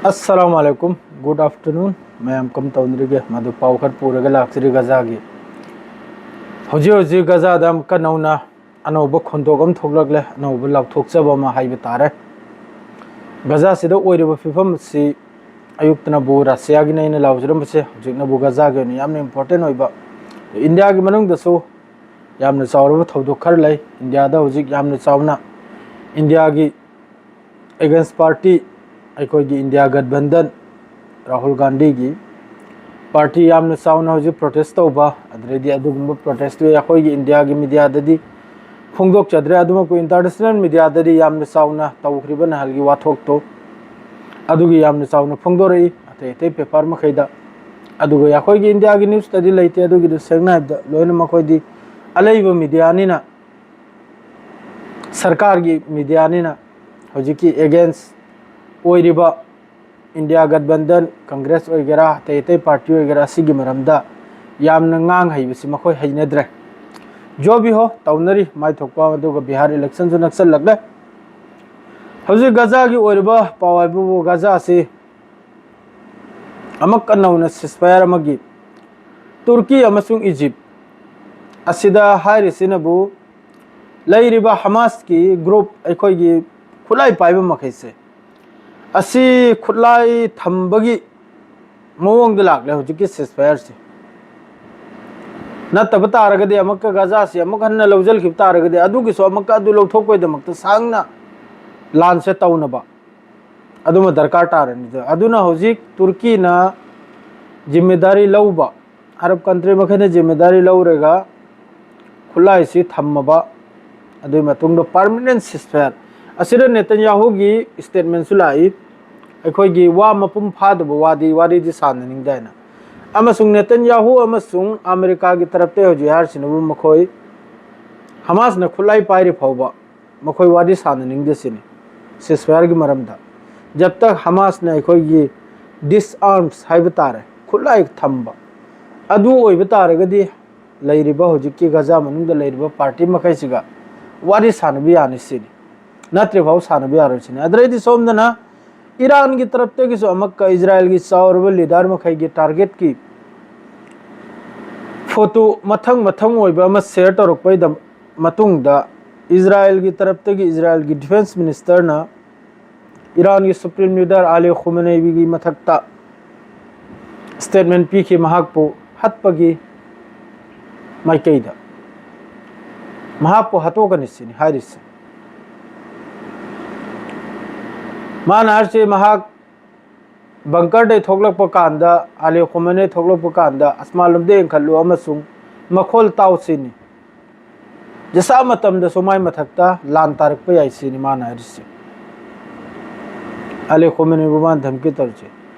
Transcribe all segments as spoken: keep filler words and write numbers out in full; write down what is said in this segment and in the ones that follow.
ꯑꯁꯂꯥꯃꯨ ꯑꯂꯥꯏꯀꯨꯝ꯫ Good afternoon. ꯃꯌꯥꯝ ꯀꯝ ꯇꯧꯅꯔꯤꯒꯦ? ꯃꯗꯨ ꯄꯥꯎ ꯈꯔ ꯄꯨꯔꯒ ꯂꯥꯛꯆꯔꯤ ꯒꯖꯥꯒꯤ꯫ ꯍꯧꯖꯤꯛ ꯍꯧꯖꯤꯛ ꯒꯖꯥꯗ ꯑꯃꯨꯛꯀ ꯅꯧꯅ ꯑꯅꯧꯕ ꯈꯣꯟꯗꯣꯛ ꯑꯃ ꯊꯣꯛꯂꯛꯂꯦ, ꯑꯅꯧꯕ ꯂꯥꯎꯊꯣꯛꯆꯕ ꯑꯃ ꯍꯥꯏꯕ ꯇꯥꯔꯦ꯫ ꯒꯖꯥꯁꯤꯗ ꯑꯣꯏꯔꯤꯕ ꯐꯤꯕꯝ ꯑꯁꯤ ꯑꯌꯨꯛꯇꯅꯕꯨ ꯔꯁꯤꯌꯥꯒꯤꯅꯦꯅ ꯂꯥꯎꯖꯔꯝꯕꯁꯦ, ꯍꯧꯖꯤꯛꯅꯕꯨ ꯒꯖꯥꯒꯤ ꯑꯣꯏꯅ ꯌꯥꯝꯅ ꯏꯝꯄꯣꯔꯇꯦꯟ ꯑꯣꯏꯕ, ꯏꯟꯗꯤꯌꯥꯒꯤ ꯃꯅꯨꯡꯗꯁꯨ ꯌꯥꯝꯅ ꯆꯥꯎꯔꯕ ꯊꯧꯗꯣꯛ ꯈꯔ ꯂꯩ꯫ ꯏꯟꯗꯤꯌꯥꯗ ꯍꯧꯖꯤꯛ ꯌꯥꯝꯅ ꯆꯥꯎꯅ ꯏꯟꯗꯤꯌꯥꯒꯤ ꯑꯦꯒꯦꯟꯁ ꯄꯥꯔꯇꯤ, ꯑꯩꯈꯣꯏꯒꯤ ꯏꯟꯗꯤꯌꯥ ꯒꯠꯕꯟꯗꯟ, ꯔꯥꯍꯨꯜ ꯒꯥꯟꯙꯤꯒꯤ ꯄꯥꯔꯇꯤ ꯌꯥꯝꯅ ꯆꯥꯎꯅ ꯍꯧꯖꯤꯛ ꯄ꯭ꯔꯣꯇꯦꯁ ꯇꯧꯕ, ꯑꯗꯨꯗꯩꯗꯤ ꯑꯗꯨꯒꯨꯝꯕ ꯄ꯭ꯔꯣꯇꯦꯁꯇꯨ ꯑꯩꯈꯣꯏꯒꯤ ꯏꯟꯗꯤꯌꯥꯒꯤ ꯃꯤꯗꯤꯌꯥꯗꯗꯤ ꯐꯣꯡꯗꯣꯛꯆꯗ꯭ꯔꯦ꯫ ꯑꯗꯨꯃꯛꯄꯨ ꯏꯟꯇꯔꯅꯦꯁꯅꯦꯜ ꯃꯤꯗꯤꯌꯥꯗꯗꯤ ꯌꯥꯝꯅ ꯆꯥꯎꯅ ꯇꯧꯈ꯭ꯔꯤꯕ ꯅꯍꯥꯟꯒꯤ ꯋꯥꯊꯣꯛꯇꯣ, ꯑꯗꯨꯒꯤ ꯌꯥꯝꯅ ꯆꯥꯎꯅ ꯐꯣꯡꯗꯣꯔꯛꯏ ꯑꯇꯩ ꯑꯇꯩ ꯄꯦꯄꯔ ꯃꯈꯩꯗ꯫ ꯑꯗꯨꯒ ꯑꯩꯈꯣꯏꯒꯤ ꯏꯟꯗꯤꯌꯥꯒꯤ ꯅ꯭ꯌꯨꯁꯇꯗꯤ ꯂꯩꯇꯦ꯫ ꯑꯗꯨꯒꯤꯗꯨ ꯁꯦꯡꯅ ꯍꯥꯏꯕꯗ ꯂꯣꯏꯅ ꯃꯈꯣꯏꯗꯤ ꯑꯂꯩꯕ ꯃꯤꯗꯤꯌꯥꯅꯤꯅ, ꯁꯔꯀꯥꯔꯒꯤ ꯃꯤꯗꯤꯌꯥꯅꯤꯅ ꯍꯧꯖꯤꯛꯀꯤ ꯑꯦꯒꯦꯟꯁ ꯑꯣꯏꯔꯤꯕ ꯏꯟꯗꯤꯌꯥ ꯒꯠꯕꯟꯗꯟ, ꯀꯪꯒ꯭ꯔꯦꯁ ꯑꯣꯏꯒꯦꯔꯥ, ꯑꯇꯩ ꯑꯇꯩ ꯄꯥꯔꯇꯤ ꯑꯣꯏꯒꯦꯔꯥ, ꯑꯁꯤꯒꯤ ꯃꯔꯝꯗ ꯌꯥꯝꯅ ꯉꯥꯡ ꯍꯩꯕꯁꯤ ꯃꯈꯣꯏ ꯍꯩꯅꯗ꯭ꯔꯦ꯫ ꯖꯣ ꯕꯤ ꯍꯣ, ꯇꯧꯅꯔꯤ ꯃꯥꯏ ꯊꯣꯛꯄ, ꯑꯗꯨꯒ ꯕꯤꯍꯥꯔ ꯏꯂꯦꯛꯁꯟꯁꯨ ꯅꯛꯁꯜꯂꯛꯂꯦ꯫ ꯍꯧꯖꯤꯛ ꯒꯖꯥꯒꯤ ꯑꯣꯏꯔꯤꯕ ꯄꯥꯎ ꯍꯥꯏꯕꯕꯨ, ꯒꯖꯥꯁꯤ ꯑꯃꯨꯛꯀ ꯅꯧꯅ ꯁꯤꯁꯐꯥꯌꯔ ꯑꯃꯒꯤ ꯇꯨꯔꯀꯤ ꯑꯃꯁꯨꯡ ꯏꯖꯤꯞ ꯑꯁꯤꯗ ꯍꯥꯏꯔꯤꯁꯤꯅꯕꯨ, ꯂꯩꯔꯤꯕ ꯍꯃꯥꯁꯀꯤ ꯒ꯭ꯔꯨꯞ, ꯑꯩꯈꯣꯏꯒꯤ ꯈꯨꯠꯂꯥꯏ ꯄꯥꯏꯕ ꯃꯈꯩꯁꯦ, ꯑꯁꯤ ꯈꯨꯠꯂꯥꯏ ꯊꯝꯕꯒꯤ ꯃꯑꯣꯡꯗ ꯂꯥꯛꯂꯦ ꯍꯧꯖꯤꯛꯀꯤ ꯁꯤꯁꯐꯥꯌꯔꯁꯦ꯫ ꯅꯠꯇꯕ ꯇꯥꯔꯒꯗꯤ, ꯑꯃꯨꯛꯀ ꯒꯖꯥꯁꯤ ꯑꯃꯨꯛ ꯍꯟꯅ ꯂꯧꯁꯤꯟꯈꯤꯕ ꯇꯥꯔꯒꯗꯤ, ꯑꯗꯨꯒꯤꯁꯨ ꯑꯃꯨꯛꯀ ꯑꯗꯨ ꯂꯧꯊꯣꯛꯄꯒꯤꯗꯃꯛꯇ ꯁꯥꯡꯅ ꯂꯥꯟꯁꯦ ꯇꯧꯅꯕ ꯑꯗꯨꯃ ꯗꯔꯀꯥꯔ ꯇꯥꯔꯅꯤ꯫ ꯑꯗꯨꯅ ꯍꯧꯖꯤꯛ ꯇꯨꯔꯀꯤꯅ ꯖꯤꯝꯃꯦꯗꯥꯔꯤ ꯂꯧꯕ, ꯑꯔꯕ ꯀꯟꯇ꯭ꯔꯤ ꯃꯈꯩꯅ ꯖꯤꯝꯃꯦꯗꯥꯔꯤ ꯂꯧꯔꯒ ꯈꯨꯠꯂꯥꯏꯁꯤ ꯊꯝꯃꯕ, ꯑꯗꯨꯒꯤ ꯃꯇꯨꯡꯗ ꯄꯥꯔꯃꯤꯅꯦꯟ ꯁꯤꯁꯐꯥꯌꯔ ꯑꯁꯤꯗ ꯅꯦꯇꯟꯌꯥꯍꯨꯒꯤ ꯁ꯭ꯇꯦꯠꯃꯦꯟꯁꯨ ꯂꯥꯛꯏ, ꯑꯩꯈꯣꯏꯒꯤ ꯋꯥ ꯃꯄꯨꯡ ꯐꯥꯗꯕ ꯋꯥꯗꯤ, ꯋꯥꯔꯤꯗꯤ ꯁꯥꯟꯅꯅꯤꯡꯗꯦ ꯍꯥꯏꯅ꯫ ꯑꯃꯁꯨꯡ ꯅꯦꯇꯟꯌꯥꯍꯨ ꯑꯃꯁꯨꯡ ꯑꯃꯦꯔꯤꯀꯥꯒꯤ ꯇꯔꯞꯇ ꯍꯧꯖꯤꯛ ꯍꯥꯏꯔꯤꯁꯤꯅꯕꯨ, ꯃꯈꯣꯏ ꯍꯃꯥꯁꯅ ꯈꯨꯠꯂꯥꯏ ꯄꯥꯏꯔꯤ ꯐꯥꯎꯕ ꯃꯈꯣꯏ ꯋꯥꯔꯤ ꯁꯥꯟꯅꯅꯤꯡꯗꯦ ꯁꯤꯅꯤ ꯁꯤꯁꯐꯥꯌꯔꯒꯤ ꯃꯔꯝꯗ꯫ ꯖꯕ ꯇꯛ ꯍꯃꯥꯁꯅ ꯑꯩꯈꯣꯏꯒꯤ ꯗꯤꯁꯑꯥꯔꯝꯁ ꯍꯥꯏꯕ ꯇꯥꯔꯦ, ꯈꯨꯠꯂꯥꯏ ꯊꯝꯕ, ꯑꯗꯨ ꯑꯣꯏꯕ ꯇꯥꯔꯒꯗꯤ ꯂꯩꯔꯤꯕ ꯍꯧꯖꯤꯛꯀꯤ ꯒꯖꯥ ꯃꯅꯨꯡꯗ ꯂꯩꯔꯤꯕ ꯄꯥꯔꯇꯤ ꯃꯈꯩꯁꯤꯒ ꯋꯥꯔꯤ ꯁꯥꯟꯅꯕ ꯌꯥꯅꯤ ꯁꯤꯅꯤ, ꯅꯠꯇ꯭ꯔꯤꯐꯥꯎ ꯁꯥꯟꯅꯕ ꯌꯥꯔꯣꯏ ꯁꯤꯅꯤ꯫ ꯑꯗꯨꯗꯩꯗꯤ ꯁꯣꯝꯗꯅ ꯏꯔꯥꯟꯒꯤ ꯇꯔꯞꯇꯒꯤꯁꯨ ꯑꯃꯨꯛꯀ ꯏꯖꯔꯥꯏꯜꯒꯤ ꯆꯥꯎꯔꯕ ꯂꯤꯗꯔ ꯃꯈꯩꯒꯤ ꯇꯥꯔꯒꯦꯠꯀꯤ ꯐꯣꯇꯣ ꯃꯊꯪ ꯃꯊꯪ ꯑꯣꯏꯕ ꯑꯃ ꯁꯤꯌꯔ ꯇꯧꯔꯛꯄꯩꯗ ꯃꯇꯨꯡꯗ, ꯏꯖꯔꯥꯏꯜꯒꯤ ꯇꯔꯞꯇꯒꯤ ꯏꯖꯔꯥꯏꯜꯒꯤ ꯗꯤꯐꯦꯟꯁ ꯃꯤꯅꯤꯁꯇꯔꯅ ꯏꯔꯥꯟꯒꯤ ꯁꯨꯄ꯭ꯔꯤꯝ ꯂꯤꯗꯔ ꯑꯂꯤ ꯈꯨꯃꯦꯅꯦꯕꯤꯒꯤ ꯃꯊꯛꯇ ꯁ꯭ꯇꯦꯠꯃꯦꯟ ꯄꯤꯈꯤ, ꯃꯍꯥꯛꯄꯨ ꯍꯥꯠꯄꯒꯤ ꯃꯥꯏꯀꯩꯗ꯫ ꯃꯍꯥꯛꯄꯨ ꯍꯥꯠꯇꯣꯛꯀꯅꯤ ꯁꯤꯅꯤ ꯍꯥꯏꯔꯤꯁꯦ꯫ ꯃꯥꯅ ꯍꯥꯏꯔꯤꯁꯦ, ꯃꯍꯥꯛ ꯕꯪꯀꯔꯗꯩ ꯊꯣꯛꯂꯛꯄ ꯀꯥꯟꯗ, ꯑꯂꯤ ꯈꯨꯃꯦꯅꯦ ꯊꯣꯛꯂꯛꯄ ꯀꯥꯟꯗ ꯑꯁꯃꯥꯟꯂꯣꯝꯗ ꯌꯦꯡꯈꯠꯂꯨ ꯑꯃꯁꯨꯡ ꯃꯈꯣꯜ ꯇꯥꯎ ꯁꯤꯅꯤ꯫ ꯖꯁꯥ ꯃꯇꯝꯗꯁꯨ ꯃꯥꯏ ꯃꯊꯛꯇ ꯂꯥꯟ ꯇꯥꯔꯛꯄ ꯌꯥꯏ ꯁꯤꯅꯤ ꯃꯥꯅ ꯍꯥꯏꯔꯤꯁꯦ꯫ ꯑꯂꯤ ꯈꯨꯃꯦꯅꯦꯕꯨ ꯃꯥꯅ ꯙꯝꯀꯤ ꯇꯧꯔꯤꯁꯦ꯫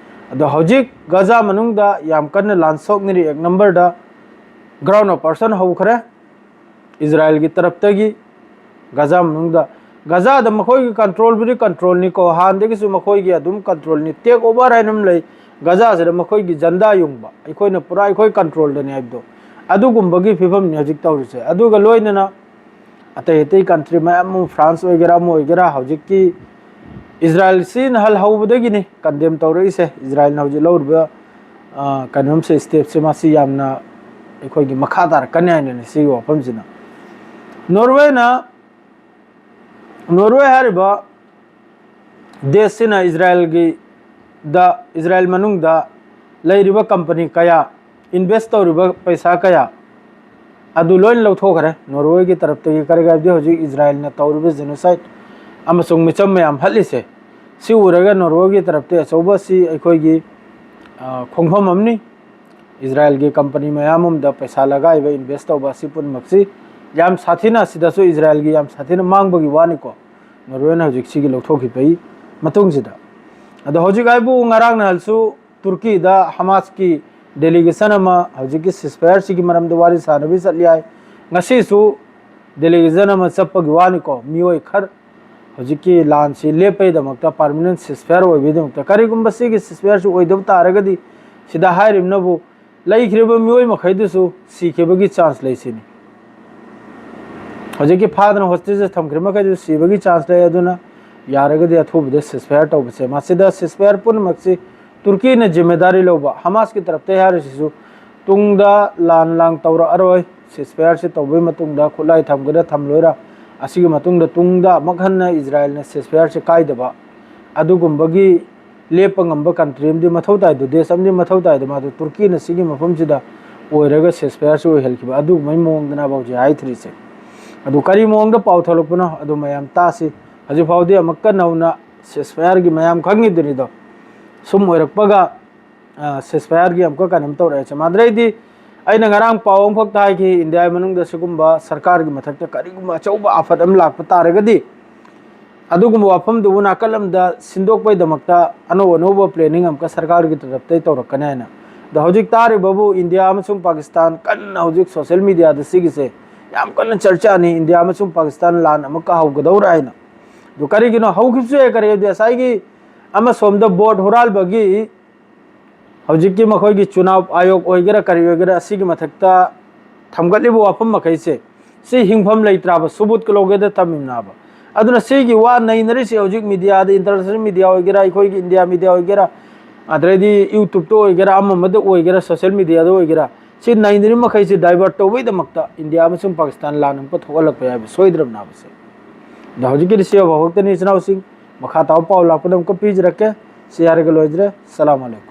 ꯑꯗꯣ ꯍꯧꯖꯤꯛ ꯒꯖꯥ ꯃꯅꯨꯡꯗ ꯌꯥꯝ ꯀꯟꯅ ꯂꯥꯟ ꯁꯣꯛꯅꯔꯤ꯫ ꯑꯦꯛ ꯅꯝꯕꯔꯗ ꯒ꯭ꯔꯥꯎꯟ ꯑꯣꯄꯔꯦꯁꯟ ꯍꯧꯈ꯭ꯔꯦ ꯏꯖꯔꯥꯏꯜꯒꯤ ꯇꯔꯞꯇꯒꯤ꯫ ꯒꯖꯥ ꯃꯅꯨꯡꯗ, ꯒꯖꯥꯗ ꯃꯈꯣꯏꯒꯤ ꯀꯟꯇ꯭ꯔꯣꯜꯕꯨꯗꯤ ꯀꯟꯇ꯭ꯔꯣꯜꯅꯤꯀꯣ, ꯍꯥꯟꯅꯗꯒꯤꯁꯨ ꯃꯈꯣꯏꯒꯤ ꯑꯗꯨꯝ ꯀꯟꯇ꯭ꯔꯣꯜꯅꯤ, ꯇꯦꯛ ꯑꯣꯚꯔ ꯍꯥꯏꯅ ꯑꯃ ꯂꯩ꯫ ꯒꯖꯥꯁꯤꯗ ꯃꯈꯣꯏꯒꯤ ꯖꯟꯗꯥ ꯌꯨꯡꯕ, ꯑꯩꯈꯣꯏꯅ ꯄꯨꯔꯥ ꯑꯩꯈꯣꯏ ꯀꯟꯇ꯭ꯔꯣꯜꯗꯅꯤ ꯍꯥꯏꯕꯗꯣ, ꯑꯗꯨꯒꯨꯝꯕꯒꯤ ꯐꯤꯕꯝꯅꯤ ꯍꯧꯖꯤꯛ ꯇꯧꯔꯤꯁꯦ꯫ ꯑꯗꯨꯒ ꯂꯣꯏꯅꯅ ꯑꯇꯩ ꯑꯇꯩ ꯀꯟꯇ꯭ꯔꯤ ꯃꯌꯥꯝ ꯑꯃ, ꯐ꯭ꯔꯥꯟꯁ ꯑꯣꯏꯒꯦꯔꯥ ꯑꯃ ꯑꯣꯏꯒꯦꯔꯥ, ꯍꯧꯖꯤꯛꯀꯤ ꯏꯖꯔꯥꯏꯜꯁꯤ ꯅꯍꯜ ꯍꯧꯕꯗꯒꯤꯅꯤ ꯀꯟꯗꯦꯝ ꯇꯧꯔꯛꯏꯁꯦ꯫ ꯏꯖꯔꯥꯏꯜꯅ ꯍꯧꯖꯤꯛ ꯂꯧꯔꯤꯕ, ꯑ, ꯀꯩꯅꯣꯝꯁꯦ, ꯁ꯭ꯇꯦꯞꯁꯦ, ꯃꯁꯤ ꯌꯥꯝꯅ ꯑꯩꯈꯣꯏꯒꯤ ꯃꯈꯥ ꯇꯥꯔꯛꯀꯅꯤ ꯍꯥꯏꯅꯅꯤ ꯁꯤꯒꯤ ꯋꯥꯐꯝꯁꯤꯅ꯫ ꯅꯣꯔꯋꯦꯅ, ꯅꯣꯔꯋꯦ ꯍꯥꯏꯔꯤꯕ ꯗꯦꯁꯁꯤꯅ ꯏꯖꯔꯥꯏꯜꯒꯤꯗ, ꯏꯖꯔꯥꯏꯜ ꯃꯅꯨꯡꯗ ꯂꯩꯔꯤꯕ ꯀꯝꯄꯅꯤ ꯀꯌꯥ, ꯏꯟꯚꯦꯁ ꯇꯧꯔꯤꯕ ꯄꯩꯁꯥ ꯀꯌꯥ ꯑꯗꯨ ꯂꯣꯏꯅ ꯂꯧꯊꯣꯛꯈ꯭ꯔꯦ ꯅꯣꯔꯋꯦꯒꯤ ꯇꯔꯞꯇꯒꯤ꯫ ꯀꯔꯤꯒꯤꯅꯣ ꯍꯥꯏꯕꯗꯤ ꯍꯧꯖꯤꯛ ꯏꯖꯔꯥꯏꯜꯅ ꯇꯧꯔꯤꯕ ꯖꯦꯅꯣꯁꯥꯏꯠ ꯑꯃꯁꯨꯡ ꯃꯤꯆꯝ ꯃꯌꯥꯝ ꯍꯠꯂꯤꯁꯦ, ꯁꯤ ꯎꯔꯒ ꯅꯣꯔꯋꯦꯒꯤ ꯇꯔꯞꯇꯒꯤ ꯑꯆꯧꯕ ꯑꯁꯤ ꯑꯩꯈꯣꯏꯒꯤ, ꯑ, ꯈꯣꯡꯐꯝ ꯑꯃꯅꯤ꯫ ꯏꯖꯔꯥꯏꯜꯒꯤ ꯀꯝꯄꯅꯤ ꯃꯌꯥꯝ ꯑꯃꯗ ꯄꯩꯁꯥ ꯂꯒꯥꯏꯕ, ꯏꯟꯚꯦꯁ ꯇꯧꯕ ꯑꯁꯤ ꯄꯨꯝꯅꯃꯛꯁꯤ ꯌꯥꯝ ꯁꯥꯊꯤꯅ, ꯑꯁꯤꯗꯁꯨ ꯏꯖꯔꯥꯏꯜꯒꯤ ꯌꯥꯝ ꯁꯥꯊꯤꯅ ꯃꯥꯡꯕꯒꯤ ꯋꯥꯅꯤꯀꯣ, ꯅꯣꯔꯋꯦꯅ ꯍꯧꯖꯤꯛ ꯁꯤꯒꯤ ꯂꯧꯊꯣꯛꯈꯤꯕꯒꯤ ꯃꯇꯨꯡꯁꯤꯗ꯫ ꯑꯗꯣ ꯍꯧꯖꯤꯛ ꯍꯥꯏꯕꯨ ꯉꯔꯥꯡ ꯅꯍꯥꯟꯁꯨ ꯇꯨꯔꯀꯤꯗ ꯍꯃꯥꯁꯀꯤ ꯗꯦꯂꯤꯒꯦꯁꯟ ꯑꯃ ꯍꯧꯖꯤꯛꯀꯤ ꯁꯤꯁꯐꯥꯌꯔꯁꯤꯒꯤ ꯃꯔꯝꯗ ꯋꯥꯔꯤ ꯁꯥꯟꯅꯕꯤ ꯆꯠꯂꯤ ꯍꯥꯏ꯫ ꯉꯁꯤꯁꯨ ꯗꯦꯂꯤꯒꯦꯁꯟ ꯑꯃ ꯆꯠꯄꯒꯤ ꯋꯥꯅꯤꯀꯣ, ꯃꯤꯑꯣꯏ ꯈꯔ ꯍꯧꯖꯤꯛꯀꯤ ꯂꯥꯟꯁꯤ ꯂꯦꯞꯄꯒꯤꯗꯃꯛꯇ, ꯄꯥꯔꯃꯤꯅꯦꯟ ꯁꯤꯁꯐꯥꯌꯔ ꯑꯣꯏꯕꯒꯤꯗꯃꯛꯇ꯫ ꯀꯔꯤꯒꯨꯝꯕ ꯁꯤꯒꯤ ꯁꯤꯁꯐꯥꯌꯔꯁꯤ ꯑꯣꯏꯗꯕ ꯇꯥꯔꯒꯗꯤ, ꯁꯤꯗ ꯍꯥꯏꯔꯤꯕꯅꯕꯨ ꯂꯩꯈ꯭ꯔꯤꯕ ꯃꯤꯑꯣꯏ ꯃꯈꯩꯗꯨꯁꯨ ꯁꯤꯈꯤꯕꯒꯤ ꯆꯥꯟꯁ ꯂꯩ ꯁꯤꯅꯤ꯫ ꯍꯧꯖꯤꯛꯀꯤ ꯐꯥꯗꯅ ꯍꯣꯁꯇꯦꯖꯇ ꯊꯝꯈ꯭ꯔꯤꯕ ꯃꯈꯩꯗꯨ ꯁꯤꯕꯒꯤ ꯆꯥꯟꯁ ꯂꯩ꯫ ꯑꯗꯨꯅ ꯌꯥꯔꯒꯗꯤ ꯑꯊꯨꯕꯗ ceasefire ꯇꯧꯕꯁꯦ, ꯃꯁꯤꯗ ceasefire ꯄꯨꯝꯅꯃꯛꯁꯤ ꯇꯨꯔꯀꯤꯅ ꯖꯤꯝꯃꯦꯗꯥꯔꯤ ꯂꯧꯕ, ꯍꯃꯥꯁꯀꯤ ꯇꯔꯞꯇ ꯍꯥꯏꯔꯤꯁꯤꯁꯨ ꯇꯨꯡꯗ ꯂꯥꯟ ꯂꯥꯡ ꯇꯧꯔꯛꯑꯔꯣꯏ, ceasefire ꯁꯤ ꯇꯧꯕꯒꯤ ꯃꯇꯨꯡꯗ ꯈꯨꯠꯂꯥꯏ ꯊꯝꯒꯗ꯭ꯔꯥ ꯊꯝꯂꯣꯏꯔꯥ, ꯑꯁꯤꯒꯤ ꯃꯇꯨꯡꯗ ꯇꯨꯡꯗ ꯑꯃꯨꯛ ꯍꯟꯅ ꯏꯖꯔꯥꯌꯦꯜꯅ ceasefire ꯁꯤ ꯀꯥꯏꯗꯕ, ꯑꯗꯨꯒꯨꯝꯕꯒꯤ ꯂꯦꯞꯄ ꯉꯝꯕ country ꯑꯃꯗꯤ ꯃꯊꯧ ꯇꯥꯏꯗꯣ, ꯗꯦꯁ ꯑꯃꯗꯤ ꯃꯊꯧ ꯇꯥꯏꯗꯣ, ꯃꯥꯗꯣ ꯇꯨꯔꯀꯤꯅ ꯁꯤꯒꯤ ꯃꯐꯝꯁꯤꯗ ꯑꯣꯏꯔꯒ ceasefire ꯁꯤ ꯑꯣꯏꯍꯜꯈꯤꯕ, ꯑꯗꯨꯒꯨꯝꯕꯒꯤ ꯃꯑꯣꯡꯗꯅꯦꯕ ꯍꯧꯖꯤꯛ ꯍꯥꯏꯊꯔꯤꯁꯦ꯫ ꯑꯗꯨ ꯀꯔꯤ ꯃꯑꯣꯡꯗ ꯄꯥꯎ ꯊꯣꯛꯂꯛꯄꯅꯣ, ꯑꯗꯨ ꯃꯌꯥꯝ ꯇꯥꯁꯤ꯫ ꯍꯧꯖꯤꯛ ꯐꯥꯎꯗꯤ ꯑꯃꯨꯛꯀ ꯅꯧꯅ ceasefire ꯒꯤ ꯃꯌꯥꯝ ꯈꯪꯉꯤꯗꯨꯅꯤꯗꯣ, ꯁꯨꯝ ꯑꯣꯏꯔꯛꯄꯒ ceasefire ꯒꯤ ꯑꯃꯨꯛꯀ ꯀꯩꯅꯣꯝ ꯇꯧꯔꯛꯑꯦ꯫ ꯃꯥꯗ꯭ꯔꯩꯗꯤ ꯑꯩꯅ ꯉꯔꯥꯡ ꯄꯥꯎ ꯑꯃꯈꯛꯇ ꯍꯥꯏꯈꯤ, ꯏꯟꯗꯤꯌꯥ ꯃꯅꯨꯡꯗ ꯁꯤꯒꯨꯝꯕ ꯁꯔꯀꯥꯔꯒꯤ ꯃꯊꯛꯇ ꯀꯔꯤꯒꯨꯝꯕ ꯑꯆꯧꯕ ꯑꯐꯠ ꯑꯃ ꯂꯥꯛꯄ ꯇꯥꯔꯒꯗꯤ, ꯑꯗꯨꯒꯨꯝꯕ ꯋꯥꯐꯝꯗꯨꯕꯨ ꯅꯥꯀꯜ ꯑꯃꯗ ꯁꯤꯟꯗꯣꯛꯄꯩꯗꯃꯛꯇ ꯑꯅꯧ ꯑꯅꯧꯕ planning ꯑꯃꯨꯛꯀ ꯁꯔꯀꯥꯔꯒꯤ ꯇꯔꯞꯇꯩ ꯇꯧꯔꯛꯀꯅꯤ ꯍꯥꯏꯅ꯫ ꯑꯗꯣ ꯍꯧꯖꯤꯛ ꯇꯥꯔꯤꯕꯕꯨ ꯏꯟꯗꯤꯌꯥ ꯑꯃꯁꯨꯡ ꯄꯥꯀꯤꯁꯇꯥꯟ ꯀꯟꯅ ꯍꯧꯖꯤꯛ social media ꯗ ꯁꯤꯒꯤꯁꯦ ꯌꯥꯝ ꯀꯟꯅ ꯆꯔꯆꯥꯅꯤ, ꯏꯟꯗꯤꯌꯥ ꯑꯃꯁꯨꯡ ꯄꯥꯀꯤꯁꯇꯥꯟ ꯂꯥꯟ ꯑꯃꯨꯛꯀ ꯍꯧꯒꯗꯧꯔꯥ ꯍꯥꯏꯅ꯫ ꯑꯗꯨ ꯀꯔꯤꯒꯤꯅꯣ ꯍꯧꯈꯤꯕꯁꯨ ꯌꯥꯏ, ꯀꯔꯤꯒꯤꯅꯣ ꯍꯥꯏꯗꯤ ꯉꯁꯥꯏꯒꯤ ꯑꯃ ꯁꯣꯝꯗ vote ꯍꯨꯔꯥꯜꯕꯒꯤ ꯍꯧꯖꯤꯛꯀꯤ ꯃꯈꯣꯏꯒꯤ ꯆꯨꯅꯥꯎ ꯑꯥꯌꯣꯒ ꯑꯣꯏꯒꯦꯔꯥ ꯀꯔꯤ ꯑꯣꯏꯒꯦꯔꯥ, ꯑꯁꯤꯒꯤ ꯃꯊꯛꯇ ꯊꯝꯒꯠꯂꯤꯕ ꯋꯥꯐꯝ ꯃꯈꯩꯁꯦ, ꯁꯤ ꯍꯤꯡꯐꯝ ꯂꯩꯇ꯭ꯔꯕ ꯁꯨꯕꯨꯠꯀ ꯂꯧꯒꯦꯗ ꯊꯝꯃꯤꯕꯅꯦꯕ꯫ ꯑꯗꯨꯅ ꯁꯤꯒꯤ ꯋꯥ ꯅꯩꯅꯔꯤꯁꯤ ꯍꯧꯖꯤꯛ media ꯗ, international media ꯑꯣꯏꯒꯦꯔꯥ, ꯑꯩꯈꯣꯏꯒꯤ ꯏꯟꯗꯤꯌꯥ media ꯑꯣꯏꯒꯦꯔꯥ, ꯑꯗꯩꯗꯤ YouTube ꯇ ꯑꯣꯏꯒꯦꯔꯥ, ꯑꯃ ꯑꯃꯗ ꯑꯣꯏꯒꯦꯔꯥ, social media ꯗ ꯑꯣꯏꯒꯦꯔꯥ, ꯁꯤ ꯅꯩꯅꯔꯤꯕ ꯃꯈꯩꯁꯤ divert ꯇꯧꯕꯩꯗꯃꯛꯇ ꯏꯟꯗꯤꯌꯥ ꯑꯃꯁꯨꯡ ꯄꯥꯀꯤꯁꯇꯥꯟ ꯂꯥꯟ ꯑꯃꯨꯛꯀ ꯊꯣꯛꯍꯜꯂꯛꯄ ꯌꯥꯏꯕ ꯁꯣꯏꯗ꯭ꯔꯕꯅꯦꯕꯁꯦ꯫ ꯑꯗꯣ ꯍꯧꯖꯤꯛꯀꯤꯗꯤ ꯁꯤ ꯐꯥꯎꯕꯇꯅꯤ ꯏꯆꯤꯟ ꯏꯅꯥꯎꯁꯤꯡ, ꯃꯈꯥ ꯇꯥꯕ ꯄꯥꯎ ꯂꯥꯛꯄꯗ ꯑꯃꯨꯛꯀ ꯄꯤꯖꯔꯛꯀꯦ꯫ ꯁꯤ ꯍꯥꯏꯔꯒ ꯂꯣꯏꯖꯔꯦ꯫ ꯁꯂꯥꯝ ꯑꯂꯩꯀꯨꯝ꯫